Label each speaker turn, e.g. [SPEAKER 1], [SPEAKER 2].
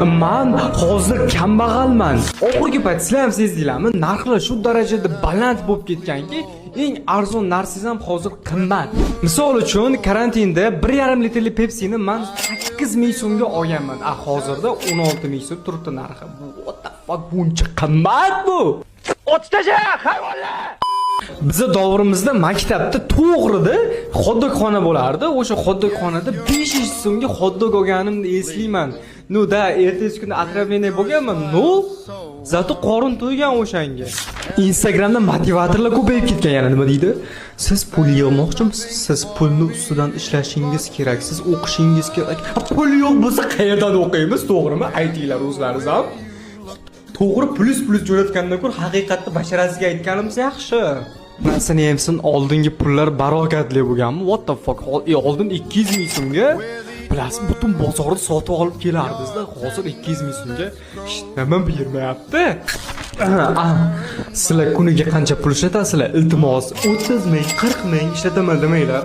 [SPEAKER 1] Man hozir kambag'alman. Oxirgi payt sizlar ham sezdinglarmi? Narxlar shu darajada baland bo'lib ketganki, eng arzon narsangiz ham hozir qimmat. Misol uchun, karantinda 1,5 litrli Pepsi'ni man 8 ming so'mga olganman. A hozirda 16 ming so'm turibdi narxi. What the fuck, buncha qimmat bu?
[SPEAKER 2] Otib tasha, hayvonlar!
[SPEAKER 1] Biza davrimizda maktabda to'g'rida xotdogxona bo'lardi. O'sha xotdogxonada 500 so'mga xotdog olganimni eslayman. Ну да, ertasi kuni отравление bo'lganman, но зато qorin to'ygan o'shanga. Instagramda motivatorlar ko'payib ketgan. Yana nima deydi? "Siz pul yig'moqchimisiz? Siz pulni ustidan ishlashingiz kerak, siz o'qishingiz kerak." Ha, pul yo'q bo'lsa, qayerdan o'qiymiz, to'g'rimi? Aytinglar o'zlaringiz ham. To'g'ri, plyus plyus jo'natgandan ko'ra haqiqatni basharasiga aytganimiz yaxshi. Narsani yemsin, oldingi pullar barokatli bo'lganmi? What the fuck? Oldin 200 ming so'mga, bilasiz, butun bozorni sotib olib kelardingizda. Hozir 200 ming so'mga hech nima bermayapti. Ah, sizlar kuniga qancha pul ishlatasizlar? Iltimos, 30 ming, 40 ming ishlataman demanglar.